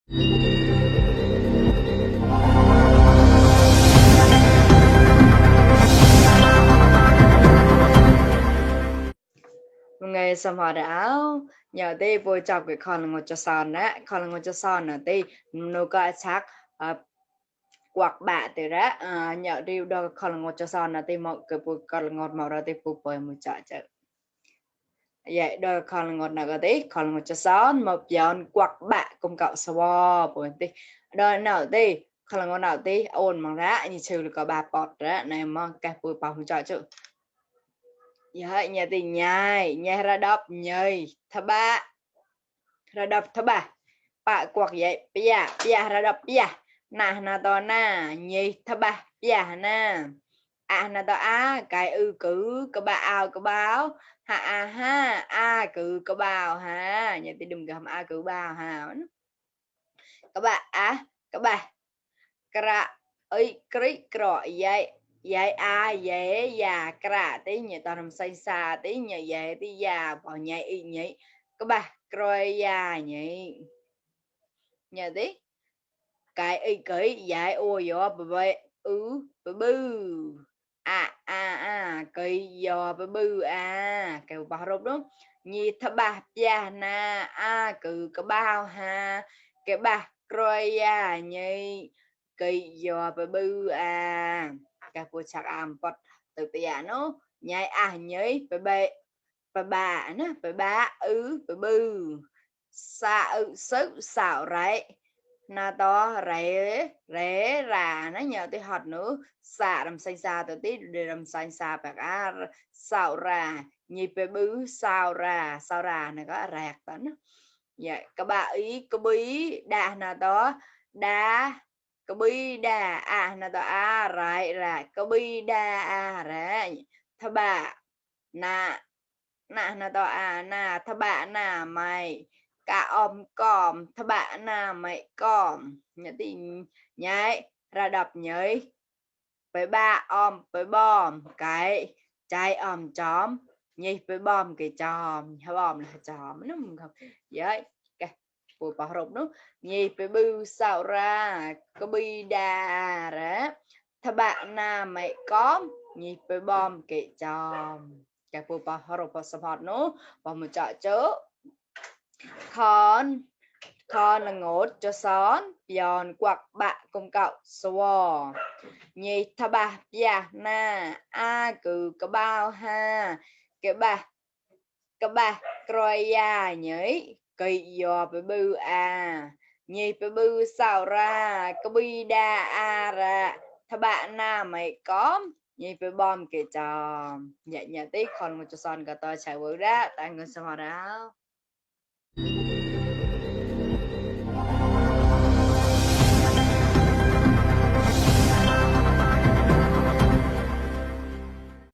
ngày xong họ áo nhờ đi vui chọc cái con ngồi cho son đó con ngồi cho son là đi nó có chắc quạt bạ từ đó nhờ đi đâu con ngồi cho son là đi một cái bụi con ngồi màu ra đi bụi bụi một chợ chợ vậy đôi con ngồi nào cái tí con ngồi cho son một giòn quạt bạ cùng cậu sò bụi đi đôi nào đi con ngồi nào đi ôn bằng ra như trừ là có ba bọt đó này mà cái bụi bọc một chợ chợ dạ nhà thì nhai nhà ra đập nhơi thà ba ra đập thà ba quạt vậy bây giờ ra đập bây giờ nà to na nhì thà ba bây giờ na nà to cái cứ có ba ao có báo ha cứ có bao ha nhà thì đừng gầm cứ bao ha các bạn các bạn kra ấy kri cro vậy vậy vậy già kra tí nhà tao làm say xa tí nhà vậy tí già bỏ nhảy y nhảy các bạn rồi già nhảy nhà tí cái y cưới vậy ôi gió bê bư cây giò bư kêu bao rốt đúng nhị thà ba già na cứ có bao ha cái ba rồi già nhảy cây giò bư cái phụ sắc bật từ tia nó nhảy nhảy bê bà nó bà bư sa sức xạo rải na to rễ ra nó nhờ tới hot nữa xả làm xanh xa từ tí để làm xanh xa bạc xạo ra nhịp bứ sao ra này có rạc tấn vậy các bạn ý có bí đà na to đá có bi đà na to rải ra có bi đà rải thà bà na na to na thà bà na mày cả còm thà bạn nào mày còm nhớ thì nhảy ra đập nhảy với ba với bom cái trái chóm nhảy với bom cái chòm bom là chòm nó không vậy cái bùi bảo rụng nó nhảy với bưu sao ra có bi đà đó thà bạn nào mày còm nhảy với bom cái chòm cái bùi bảo rụng bảo support nó vào một trò chớ con là ngốt cho xón giòn quạt bạ cùng cậu xô nhị thà bà dạ na cứ có bao ha cái bà rồi nhảy cây giò với bư nhị với bư sao ra có bi đa ra thà bạn na mày có nhị với bom kì trò dạ nhà tí còn một cho son cả tòa chạy bữa ra tại người sao đó